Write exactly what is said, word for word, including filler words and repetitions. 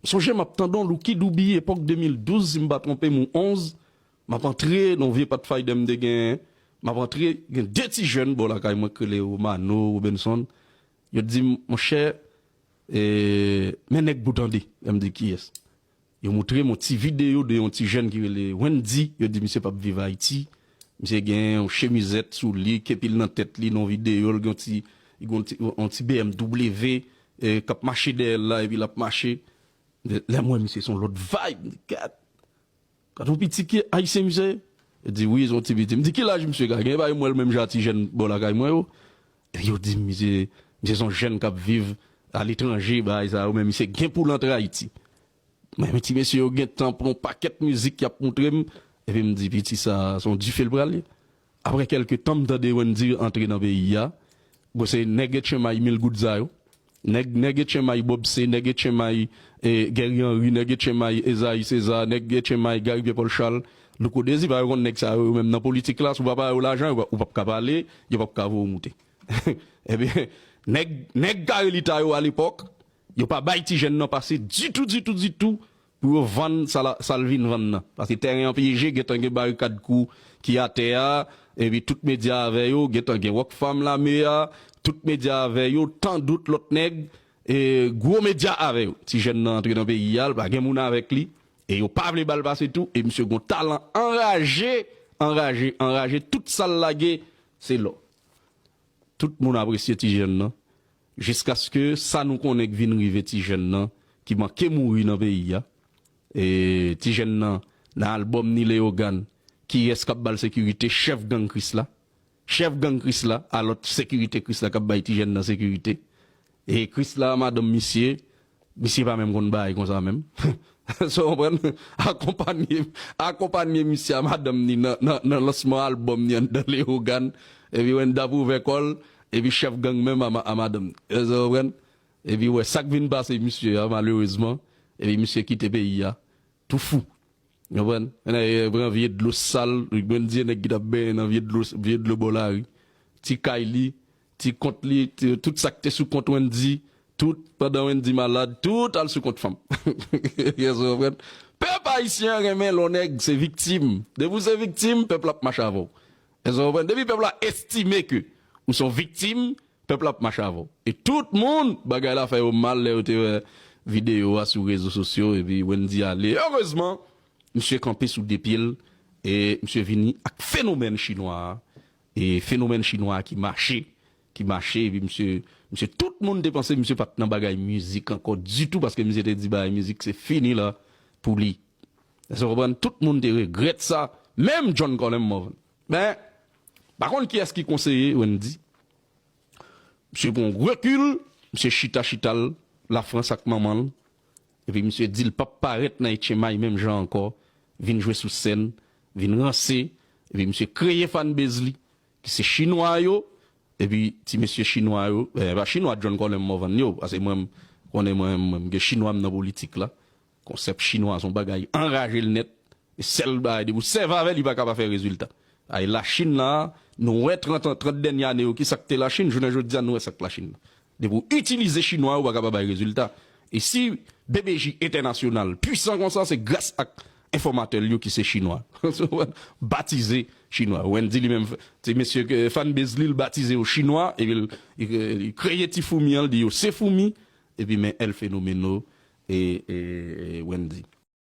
M sonje m ap tande yon Lucky Dube epòk de mil douz, si m pa twonpe m, ou onz, m ap antre nan yon vye Pathfinder m te genyen, m ap antre, gen de ti jèn bò lakay mwen k rele Romano, Robenson, yo di m, monchè, e, men nèg pou tande. Lè m di, kiyès? Yo montre m yon ti videyo de yon ti jèn ki rele Wendy, yo di misye p ap viv Ayiti, misye gen yon chemizèt sou li, kepi l nan tèt li, nan videyo, l gen yon ti, li gen yon ti, yon ti B M W, e, k ap mache dèyè l la, epi l ap mache. Lè m wè misye se yon lòt vibe, m di, gad, gad yon piti ki ayisyen misye ye? Yo di, wi, se yon ti piti. M di, ki laj misye ka gen? Epa yo m wè l menm jan a ti jèn bò lakay mwen yo. Epi yo di m, misye, misye se yon jèn k ap viv aletranje, bagay sa yo, men misye gen pou l antre Ayiti. Men, men ti mesye yo gentan pran yon pakèt mizik y ap montre m. Epi m di, piti sa, se yon dife l pral ye. Apre kèlke tan, m tande Wendy antre nan peyi a. Bon, se nèg Etchenmay mil goud sa yo. Nèg, nèg Etchenmay Bob C, nèg Etchenmay, e, Guerrier Henry, nèg Etchenmay Esaïe César, nèg Etchenmay Gary Pierre Paul Charles, Louko Désir, pa yo konn nèg sa yo, yo menm nan politik la, si w pa ba yo lajan, yo pa- ou p ap ka pale, yo p ap ka voye w moute. Ebyen, nèg, nèg Carelita yo alepòk, yo pa bay ti jèn nan pase ditou, ditou, ditou, pou yo vann sa la- sa l vin vann nan. Paske tèren an pyeje, gentan gen barikad kou ki atè a, epi tout medya avè yo, gentan gen Rockfam lame a, tout medya avè yo, tandout lòt nèg, e gwo medya avè yo. Ti jèn nan antre nan peyi a, l pa gen moun avèk li, e yo pa vle ba l pase tou, e misye gon talan anraje, anraje, anraje, tout sa l lage, se lò. Tout moun apresye ti jèn nan. Jiskaske sa nou konnen k vin rive ti jèn nan, ki manke mouri nan peyi a. E ti jèn nan, nan albòm ni Leyogàn, kiyès k ap ba l sekirite? Chèf gang Krisla. Chèf gang Krisla, alò sekirite Krisla k ap bay ti jèn nan sekirite. E Krisla a madanm misye, misye pa menm konn bagay konsa menm. Sa w konprann? Akonpanye, akonpanye misye a madanm ni nan, nan, nan lansman albòm ni anndan Leyogàn. Epi Wenda pou ouvè kò l, epi chèf gang menm a, ma- a madanm ni. Sa w konprann? Epi wè, sa k vin pase misye a, malerezman, epi misye kite peyi a, tou fou. Ou konprann? Nèg pran vye dlo sal, Wendy nèg ki t ap benyen nan vye dlo, vye dlo bò lari. Ti kay li, ti kont li, ti- tout sa k te sou kont Wendy, tout, pandan Wendy malad, tout al sou kont fanm. Èske w konprann? Pèp ayisyen an renmen lè w nèg se viktim. Depi w se viktim, pèp la ap mache avè w. Èske w konprann? Depi pèp la estime ke ou se yon viktim, pèp la ap mache avè w. E tout moun, bagay la fè yo mal lè yo te wè videyo a sou rezo sosyo, epi Wendy ale. Erezman, misye kanpe sou de pye l, e misye vini ak fenomèn chinwa a. E fenomèn chinwa a ki mache, ki mache, epi misye, misye, tout moun te panse misye pa t nan bagay mizik ankò ditou, paske misye te di bagay mizik se fini la pou li. Èske w konprann? Tout moun te regrèt sa, menm John Colem Morvan. Men, pa konn kiyès ki konseye Wendy. Misye pran rekil, misye chita chita l Lafrans ak manman l. Epi misye di l p ap parèt nan Etchenmay menm jan ankò, vin jwe sou sèn, vin ranse, epi misye kreye fanbase li, ki se chinwa yo, epi ti mesye chinwa yo, e, pa chinwa John Colem Morvan yo, paske mwen, m konnen mwen, mwen, m gen chinwa m nan politik la. Konsèp chinwa se yon bagay anraje l nèt. E sèl bagay, depi w sèvi avè l, li pa ka pa fè rezilta. Ay, Lachin la, nou wè trant an, trant dènye ane yo, ki sa k te Lachin, jounen jodi a, nou wè sa k Lachin la. Depi w itilize chinwa, ou pa ka pa bay rezilta. E si B B J entènasyonal pwisan konsa, se gras ak enfòmatè l yo ki se chinwa. Batize chinwa. Wendy li menm, ti mesye ke fanbase li, l batize yo chinwa, epi l, li, li kreye ti foumi an, l di yo se foumi, epi men El Fenomeno e, e, e Wendy.